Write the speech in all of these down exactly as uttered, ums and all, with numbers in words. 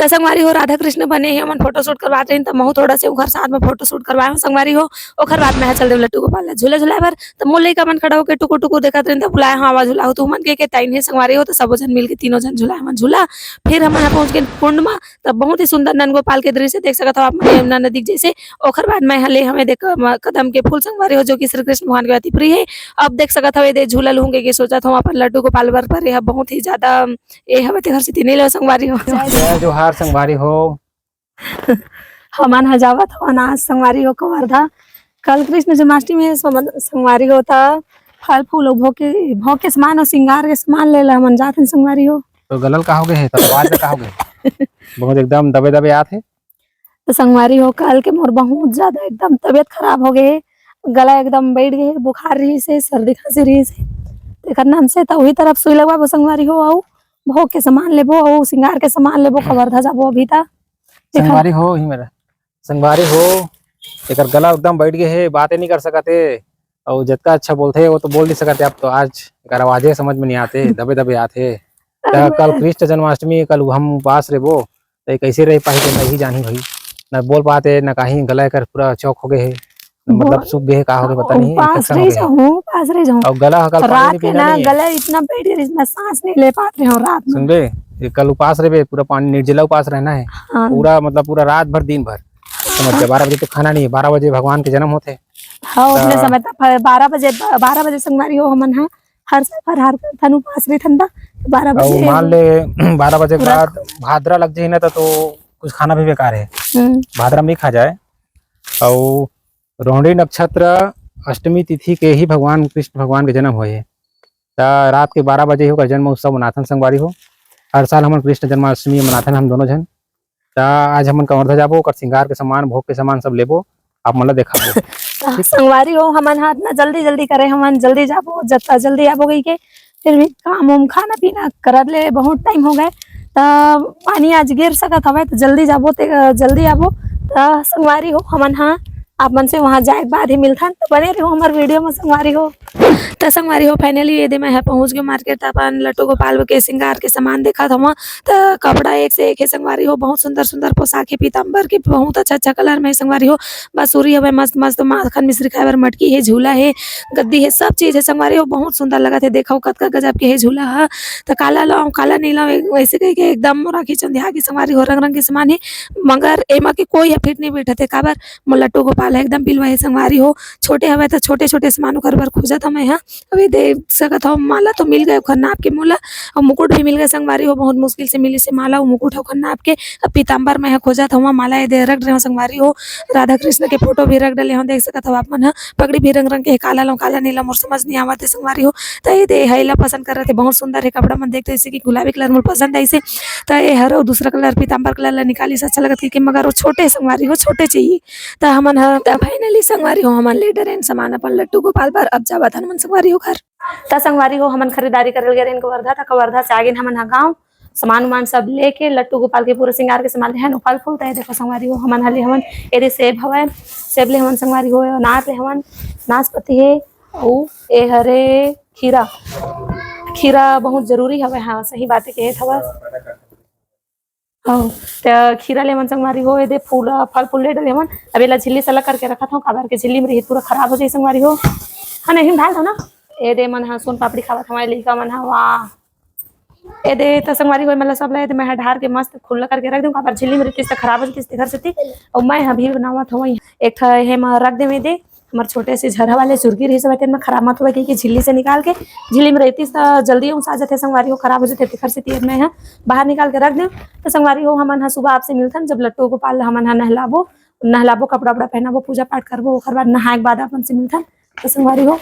संगवारी हो, राधा कृष्ण बने हे, हमन फोटो शूट करवात रहिन, त महू थोड़ा से ओखर साथ में फोटो शूट करवाए हूँ संगवारी हो। ओखर बाद मैं चल देव लट्टू गोपाल ला झूला झुलाए बर। त मोर लइका मन खड़ा होके टुकुर टुकुर देखत रहिन, त बुलाए हूँ, आवा झुलाओ तुमन के, के ताइन हे संगवारी हो। त सबो झन मिलके तीनों झन झुलाए हमन झूला। फिर हमन ह पहुंच गेन कुंड म, त बहुत ही सुंदर नंद गोपाल के दृश्य देख सकत हव आप मन, यमुना नदी के जैसे। ओखर बाद मैं ह ले हमें देख म-, कदम के फूल संगवारी हो, जो कि श्री कृष्ण भगवान के अति प्रिय हे। अब देख सकत हव, एदे झूला लूहूं के सोचत हव अपन लड्डू गोपाल बर, पर यह बहुत ही ज्यादा ए हवे, तेखर सेती नइ लेव संगवारी हो। जय जोहार संगवारी हो। हमन ह जावत हवन आज संगवारी हो कवर्धा। कल कृष्ण जन्माष्टमी हे, समन-, संगवारी हो, त फल फूल अउ भोग के, भोग के सामान अउ श्रृंगार के सामान ले ला हमन जात हन संगवारी हो। तो गला ल का हो गे हे? तो आवाज में का हो गे? बहुत एकदम दबे दबे आत हे। तो संगवारी हो, कल के मोर बहुत ज्यादा एकदम तबीयत खराब हो गे हे, गला एकदम बैठ गे हे, बुखार रहिस हे, सर्दी खांसी रहिस हे, तेकर नाम से त उही तरफ सुई लगवाबो संगवारी हो, अउ भोग के सामान लेबो, अउ श्रृंगार के सामान लेबो, कवर्धा जाबो अभी त। तेकर संगवारी हो, ही मेरा संगवारी हो, एकर गला एकदम बैठ गे हे, बातें नहीं कर सकत हे, अउ जतका अच्छा बोलथे वो तो बोल नहीं सकत हे। अब तो आज एकर आवाजे समझ में नहीं आते, दबे दबे आते। त कल कृष्ण जन्माष्टमी, कल हम उपास रेबो, त ये कैसे रह पाही, त नहीं जानी भाई, न बोल पाते, न कहीं, गला एकर पूरा चौक हो गए हे, न मतलब बोल। सूख गए हे, का हो गए, पता नहीं, उपास infection हो रह गए हे। जाऊं, उपास रह जाऊं। और गला ह कल पानी रात नहीं के पीना ना, नहीं है। गला इतना बैठ गया, इसमें सांस नहीं ले पात रहे हो रात में। सुन बे, ये कल उपास रेबे, पूरा पानी निर्जला उपास रहना है। हाँ। पूरा मतलब पूरा रात भर, दिन भर, समझ जा, बारह बजे तक खाना नहीं है, बारह बजे भगवान के जन्म होते। हाँ, अपने त समय तक बारह बजे, बारह बजे संगवारी हो हमन ह हर साल फरहार करथन, उपास रहिथन त बारह अउ बजे मान ले बारह बजे के पूरा बाद भादरा लग जाही ना, त तो कुछ खाना भी बेकार है। हम्म। भादरा में ही खा जाए। अउ रोहिणी नक्षत्र अष्टमी तिथि के ही भगवान कृष्ण भगवान के जन्म होए हे। त रात के बारह बजे ही ओकर जन्म उत्सव मनाथन संगवारी हो। हर साल हमन कृष्ण जन्माष्टमी मनाथन हम दोनों झन। त आज हमन कवर्धा जाबो, ओकर श्रृंगार के सामान, भोग के सामान सब लेबो, आप मन ला देखाबो। त ठीक है। संगवारी हो, हमन ह इतना जल्दी जल्दी करे, हमन जल्दी जाबो, जतना जल्दी आबो कहिके, फिर भी काम उम, खाना पीना करत ले बहुत टाइम हो गए। त पानी आज गिर सकत हवय, त जल्दी जाबो, ते जल्दी आबो। त संगवारी हो, हमन ह आप मन से वहां जाए के बाद ही मिलथन, त बने रहो हमर वीडियो में संगवारी हो। त संगवारी हो, finally ये दे मैं ह पहुंच गए मार्केट, त अपन लट्टू गोपाल के श्रृंगार के सामान देखत हवं। त कपड़ा एक से एक हे संगवारी हो, बहुत सुंदर सुंदर पोशाक हे पीताम्बर के, बहुत अच्छा अच्छा कलर में हे संगवारी हो। बांसुरी हवय मस्त मस्त, माखन मिश्री खाए बर मटकी हे, झूला हे, गद्दी हे, सब चीज हे संगवारी हो। बहुत सुंदर लगत हे, देखो कतका गजब के हे झूला ह। त काला लाऊं, काला नहीं लाऊं, वैसे कहिके एकदम मोर आँखी चंधिया के संगवारी हो, रंग रंग के सामान हे, मगर एमा के कोई ह फिट नहीं बैठत हे। काबर? मोर लट्टू गोपाल ह एकदम पिलवा हे संगवारी हो। छोटे हवय त छोटे छोटे सामान ओकर बर खोजत हवं मैं ह। अभी देख सकत हव, माला तो मिल गए ओखर नाप के मोला, अउ मुकुट भी मिल गए संगवारी हो। बहुत मुश्किल से मिलिस हे माला अउ मुकुट ह ओखर नाप के। अब पीताम्बर मैं ह खोजत हवं, माला ये दे रख डरे हवं संगवारी हो। राधा कृष्ण के फोटो भी रख डले हवं, देख सकत हव आप मन ह। पगड़ी भी रंग रंग के हे, काला लाऊं काला नहीं लाऊं, मोर समझ नहीं आवत हे संगवारी हो। त ये दे हइला पसंद करत हे, बहुत सुंदर हे कपड़ा मन, देखते जैसे कि गुलाबी कलर मोर पसंद आइस हे। त ये हर अउ दूसरा कलर पीताम्बर कलर ला निकालिस, अच्छा लगत हे कि, मगर वो छोटे हे संगवारी हो, छोटे चाहिए। त हमन ह, त finally संगवारी हो, हमन ले डरेन सामान अपन लट्टू गोपाल बर। अब जावत हन हमन संगवारी हो घर। त संगवारी हो, हमन खरीदारी करे ल गे रहेन कवर्धा, त कवर्धा से आगेन हमन ह गाँव। सामान उमान सब लेके, लट्टू गोपाल के पूरा श्रृंगार के सामान लेहन, फल फूल। त ये देखो संगवारी हो, हमन ह ले हवन, एदे सेब हवय, सेब ले हवन संगवारी हो, अनार ले हवन, नाशपाती हे, अउ ए हरे खीरा, खीरा बहुत जरूरी हवय। हाँ, सही बात हे, कहे हवय। हाँ, त खीरा ले मन संगवारी हो, एदे फूल, फल फूल ले डले मन। अब एला झिल्ली से अलग करके रखत हूँ, काबर के झिल्ली में रही पूरा खराब हो जाई संगवारी हो। हाँ, नहीं डाल दो ना। एदे मन ह सोन पापड़ी खावत हमारे लइका मन ह, वाह। एदे त संगवारी हो, मतलब सब ला एदे मैं ह ढार के मस्त खुल्ला करके रख दूँ, काबर झिल्ली में रहितिस त खराब हो जतिस, तेखर सेती। अउ मैं ह अभी बनावत हवं एक ठा, हे म रख देवे दे। हमर छोटे से झरहा वाले चुरगी रहिस हवय, तेन म खराब मत होवय कहिके झिल्ली से निकाल के, झिल्ली में रहितिस त जल्दी उंसा जथे संगवारी हो, खराब हो जथे, तेखर सेती अब मैं ह बाहर निकाल के रख देव। त संगवारी हो, हमन ह सुबह आपसे मिलथन, जब लट्टू गोपाल ल हमन ह नहलाबो, नहलाबो, कपड़ा उपड़ा पहनाबो, पूजा पाठ करबो, ओखर बाद नहाए के बाद अपन से मिलथन। त संगवारी हो,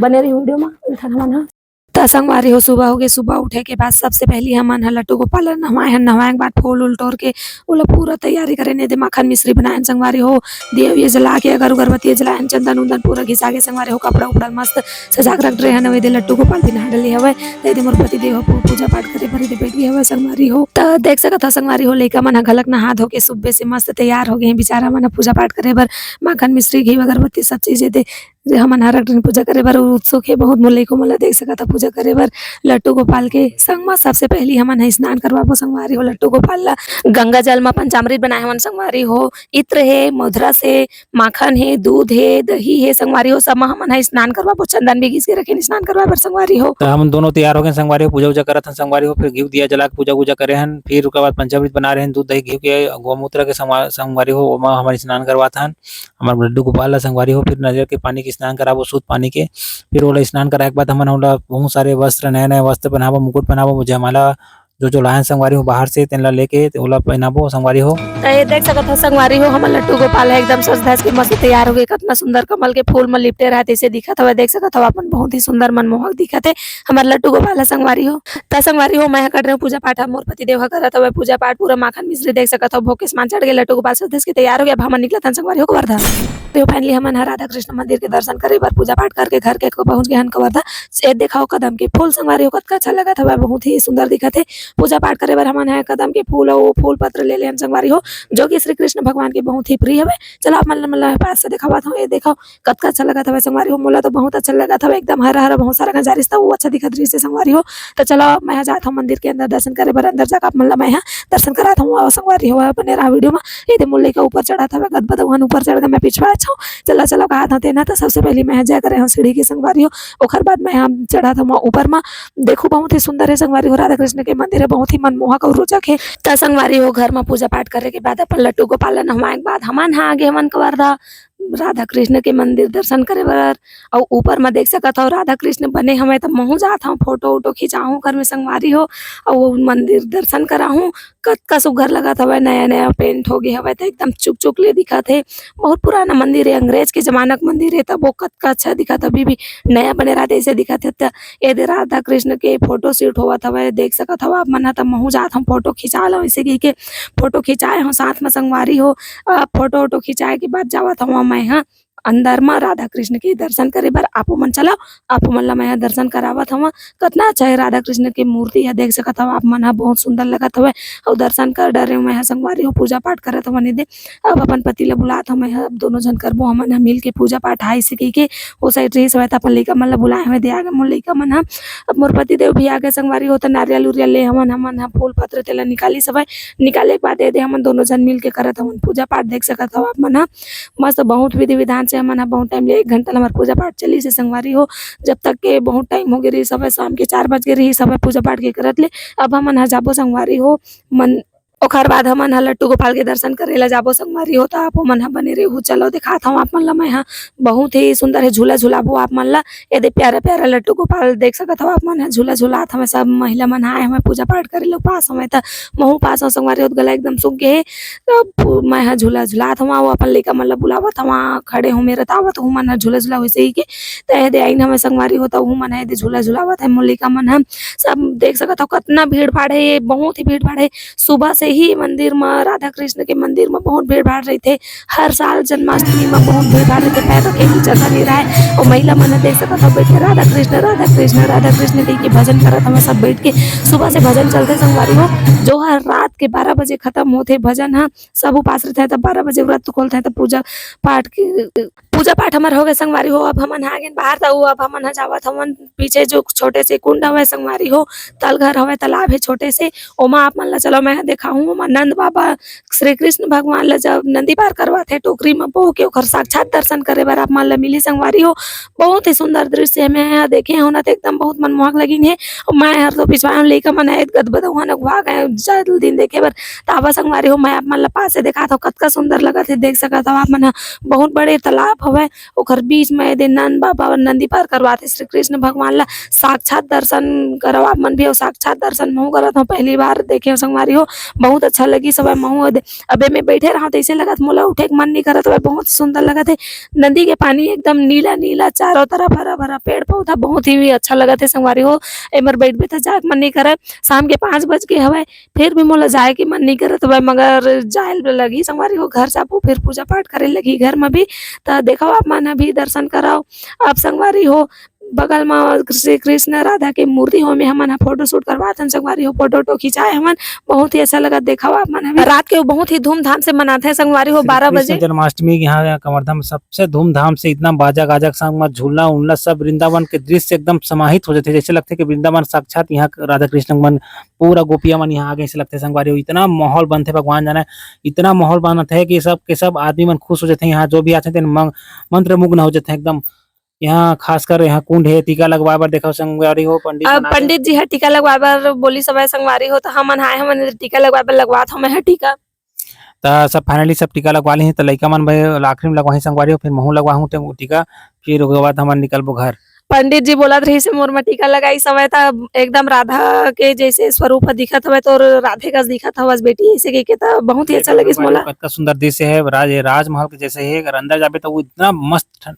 बने रही वीडियो म, मिलथन हमन ह। त संगवारी हो, सुबह हो गए, सुबह उठे के बाद सबसे पहली हमन ह लट्टू गोपाल ल नहवाए हन, नहवाए के बाद फूल उल टोर के ओला पूरा तैयारी करे ने दे माखन मिश्री बनाए हन संगवारी हो। दिया उया जला के, अगर उगरबत्ती जलाए हन, चंदन उंदन पूरा घिसा के संगवारी हो, कपड़ा उपड़ा मस्त सजा के रख डरे हन। अउ एदे लट्टू गोपाल भी नहा डले हवय। त एदे मोर पति देव ह पू-, पूजा पाठ करे बर एदे बैठ गए हवय संगवारी हो। त देख सकत हव संगवारी हो, लइका मन ह घलक नहा धो के सुबह से मस्त तैयार हो गए हैं। बेचारा मन ह पूजा पाठ करे बर माखन मिश्री, घी, अगरबत्ती सब चीज एदे जे हमन हर एक ठन पूजा करे बर उत्सुक हे, बहुत मोर लइको मन ला देख सकत ह पूजा करे बर लट्टू गोपाल के संग म। सबसे पहली हमन ह स्नान करवाबो संगवारी हो लट्टू गोपाल ला। गंगा जल म पंचामृत बनाए हवन संगवारी हो, इत्र हे, मधुरस हे, माखन हे, दूध हे, दही हे संगवारी हो, सब म हमन ह स्नान करवाबो। चंदन भी घिस के रखेन स्नान करवाए बर संगवारी हो। त हमन दोनों तैयार हो गए संगवारी हो, पूजा उजा करत हन संगवारी हो, फिर घीव दिया जला के पूजा उजा करे हन, फिर ओकर बाद पंचामृत बना रहे हन, दूध दही घीव के, गोमूत्र के संगवा-, संगवारी हो, ओमा हमन स्नान करवात हन। हमर लड्डू गोपाल ला संगवारी हो, फिर नरियर के पानी के स्नान कराबो, शुद्ध पानी के। फिर ओला स्नान कराए के बाद हमन ओला बहुत सारे वस्त्र, नए-नए वस्त्र पहनाबो, मुकुट पहनाबो, जयमाला जो, जो लायन संगवारी हो बाहर से, तेन ला लेके ओला पहनाबो संगवारी हो। त ये देख सकत हो संगवारी हो, हमर लड्डू गोपाल ह एकदम सज धज के मस्त तैयार हो गए। कतना सुंदर कमल के फूल म लिपटे रहत, तइसे दिखत हवय। देख सकत हो अपन, बहुत ही सुंदर मनमोहक दिखत हे हमर लड्डू गोपाल ह संगवारी हो। त संगवारी हो, मैं ह कर रहे हूँ पूजा पाठ, अब मोर पति देव ह करत हवय पूजा पाठ। पूरा माखन मिश्री देख सकत हो, भोग के समान चढ़ गए, लड्डू गोपाल सज धज के तैयार हो गए। अब हमन निकलत हन संगवारी हो कवर्धा। तो finally हमन ह राधा कृष्ण मंदिर के दर्शन करे बर पूजा पाठ करके घर के को पहुंच गए हन कवर्धा। ये देखा हो कदम के फूल संगवारी हो, कतका अच्छा लगत हवय, बहुत ही सुंदर दिखत हे। पूजा पाठ करे बर हमन ह कदम के फूल अउ फूल पत्र ले लेन संगवारी हो, जो कि श्री कृष्ण भगवान के बहुत ही प्रिय हवय। चलो आप मन ला, मन ला पास से देखावत हूँ, ये देखो कतका अच्छा लगत हवय संगवारी हो, मोला तो बहुत अच्छा लगत हवय, एकदम हरा हरा बहुत सारा गंजारिस था, वो अच्छा दिखत रहिस हे संगवारी हो। तो चलो मैं ह जात हूँ मंदिर के अंदर दर्शन करे बर, अंदर जाकर आप मन ला मैं ह दर्शन करात हूँ। अउ संगवारी हो बने रहा वीडियो में। ये दे मोर लइका ऊपर चढ़त हवय, गदबद ओहन ऊपर चढ़ के मैं पिछवा अच्छा हूँ। चला चलो कहा था तेना, तो सबसे पहले मैं ह जाए करे हूँ सीढ़ी के संगवारी हो, ओखर बाद मैं ह चढ़त हूँ ऊपर में। देखो बहुत ही सुंदर है संगवारी हो, राधा कृष्ण के मंदिर है, बहुत ही मनमोहक और रोचक है। त संगवारी हो घर में पूजा पाठ करे के बाद अपन लट्टू गोपाल ला नहवाए के बाद हमन ह आगे हमन कवर्धा राधा कृष्ण के मंदिर दर्शन करे बर। अउ ऊपर म देख सकत हव राधा कृष्ण बने हवय, त महूं जात हव फोटो उटो खिंचाहूं घर में संगवारी हो, अउ मंदिर दर्शन कराहूं। कतका सुघर लगत हवय, नया नया पेंट होगे हवय, त एकदम चुक चुक ले दिखत हे। बहुत पुराना मंदिर हे, अंग्रेज के जमाना के मंदिर हे, तब वो कतका अच्छा दिखत, अभी भी नया बने रहते ऐसे दिखत हे। त ए दे राधा कृष्ण के फोटो शूट होवत हवय, देख सकत हव आप मन ह। त महूं जात हव फोटो खिंचा लव, ऐसे कहिके फोटो खिंचाए हव साथ म संगवारी हो। अ, फोटो वोटो खिंचाए के बाद जावत हव मैं ह अंदर म राधा कृष्ण के दर्शन करे बर। आपो मन चलव, आपो मन ला मैं ह दर्शन करावत हव। कतना अच्छा हे राधा कृष्ण के मूर्ति ह, देख सकत हव आप मन ह, बहुत सुंदर लगत हवय। अउ दर्शन कर डरे मैं ह संगवारी हो, पूजा पाठ करत हव निदे। अब अपन पति ला बुलात हव मैं ह, अब दोनों झन करबो हमन ह मिल के पूजा पाठ, ऐसे कहिके। ओ साइड रहिस हवय त अपन लइका मन ला बुलाए हवय, दे आगे मोर लइका मन ह। अब मोर पति देव भी आगे संगवारी हो, त नारियल उरियल ले हवन हमन ह, फूल पत्र तेला निकालिस हवय। निकाले के बाद ए दे हमन दोनों झन मिल के करत हवन पूजा पाठ, देख सकत हव आप मन ह। मस्त बहुत विधि विधान से हमन ह बहुत टाइम ले, एक घंटा ले हमर पूजा पाठ चलिस हे संगवारी हो। जब तक के बहुत टाइम हो गे रहिस हवय, शाम के चार बज गे रहिस हवय पूजा पाठ के करत ले। अब हमन ह जाबो संगवारी हो मन, ओखर बाद हमन ह लट्टू गोपाल के दर्शन करे ला जाबो संगवारी हो। त आप मन ह बने रेहू, चलो देखात हव आप मन ला मैं ह। बहुत ही सुंदर हे झूला झुलाबो आप मन ला। ए दे प्यारा प्यारा लट्टू गोपाल देख सकत हव आप मन ह, झूला झुलात हवय। सब महिला मन आए हवय पूजा पाठ करे ला, उपास हवय त महू उपास हव संगवारी हो, गला एकदम सूख गे हे। त पू-, मैं ह झूला झुलात हवं, वो अपन लइका मन ला बुलावत हवं, खड़े हो मेरा तावत हूँ मन ह झूला झुला वैसे ही के। त ए दे आइन हवय संगवारी हो, त उहू मन ह ए दे झूला झुलावत हे मोर लइका मन ह। सब देख सकत हव कतना भीड़ भाड़ हे, बहुत ही भीड़ भाड़ हे। सुबह से ही मंदिर म, राधा कृष्ण के मंदिर म बहुत भीड़ भाड़ रहिथे। हर साल जन्माष्टमी म बहुत भीड़ भाड़ रहिथे, पैर रखे के जगह नइ रहय। अउ महिला मन ह देख सकत हव, बइठ के राधा कृष्ण, राधा कृष्ण, राधा कृष्ण कहिके भजन करत हवय सब बइठ के। सुबह से भजन चलथे संगवारी हो, जो हर रात के बारह बजे खतम होथे भजन ह। सब उपास रहिथे, तब बारह बजे व्रत खोलथे, तब पूजा पाठ के पूजा पाठ हमर हो गए संगवारी हो। अब हमन ह आ गेन बाहर, त अब हमन ह जावत हवन पीछे जो छोटे से कुंड हवय संगवारी हो, तल घर हवय, तालाब हे छोटे से, ओमा आप मन ला चलो मैं ह देखाहूँ। ओमा नंद बाबा श्री कृष्ण भगवान ला जब नंदी पार करवाथे टोकरी म बहू के, ओकर साक्षात दर्शन करे बर आप मन ला मिली संगवारी हो। बहुत ही सुंदर दृश्य हे, मैं ह देखे हूँ ना, त एकदम बहुत मनमोहक लगिन हे। अउ मैं हर तो पिछवाए हूँ, लइका मन ह गदबद हुआ न घुआ गए, जाए दिन देखे बर। त आवा संगवारी हो, मैं आप मन ला पास से देखात हव, कतका सुंदर लगत हे, देख सकत हव आप मन ह। बहुत बड़े तालाब हवय, ओकर बीच म ए दे नंद बाबा नंदी पार करवाथे श्री कृष्ण भगवान ला। साक्षात दर्शन करव आप मन भी, अउ साक्षात दर्शन महू करत हव, पहली बार देखे हव संगवारी हो, बहुत अच्छा लगिस हवय। महू ए दे, अबे मैं बइठे रहव त अइसे लगत मोला उठे के मन नइ करत हवय, बहुत सुंदर लगत हे। नदी के पानी एकदम नीला नीला, चारों तरफ हरा भरा पेड़ पौधा, बहुत ही अच्छा लगत हे संगवारी हो। एमर बइठबे त जाए के मन नइ करय। शाम के पाँच बज के हवय, फिर भी मोला जाए के मन नइ करत हवय, मगर जाए ल लगही संगवारी हो, घर जाबो, फिर पूजा पाठ करे लगही घर म भी। त देखव, आप मन ह भी दर्शन करव। अब संगवारी हो, बगल म श्री कृष्ण राधा के मूर्ति हो, में हमन ह फोटो शूट करवात हन संगवारी हो, फोटो वोटो खिंचाए हमन। बहुत ही अच्छा लगत, देखव आप मन ह। रात के बहुत ही धूमधाम से मनाथे संगवारी हो, श्री बारह कृष्ण बजे। जन्माष्टमी के यहाँ, यहाँ कवर्धा में सबसे धूमधाम से इतना बाजा गाजा के संग में झूला उल्ला सब वृंदावन के दृश्य एकदम समाहित हो जाथे, जैसे लगथे कि वृंदावन साक्षात यहाँ राधा कृष्ण मन पूरा गोपिया मन यहाँ आ गे, ऐसे लगथे संगवारी हो। इतना माहौल बनथे, भगवान जाने, इतना माहौल बनथे कि सब के सब आदमी मन खुश हो जाथे। यहाँ जो भी आथे तेन मंग-, मंत्रमुग्ध हो जाथे एकदम। यहाँ खासकर यहाँ कुंड हे, टीका लगवाए बर देखव संगवारी हो, पंडित अब मन आ गे। पंडित जी ह टीका लगवाए बर बोली समय संगवारी हो, त हमन आए हमन टीका लगवाए बर, लगवात हवं मैं ह टीका। त सब finally सब टीका लगवा ली, त लइका मन भाई आखिरी में लगवाही संगवारी हो, फिर महू लगवाहूँ ते टीका, फिर ओकर बाद हमन निकलबो घर। पंडित जी बोलत रहिस हे, मोर म टीका लगाई समय त एकदम राधा के जैसे स्वरूप ह दिखत हवय, तोर राधे कस दिखत हवस बेटी, ऐसे कहिके त बहुत ही अच्छा देखो लगिस संगवारी मोला। हो, कतका सुंदर दृश्य हे, राज-, राजमहल के जैसे हे। अगर अंदर जाबे त वो इतना मस्त ठं-,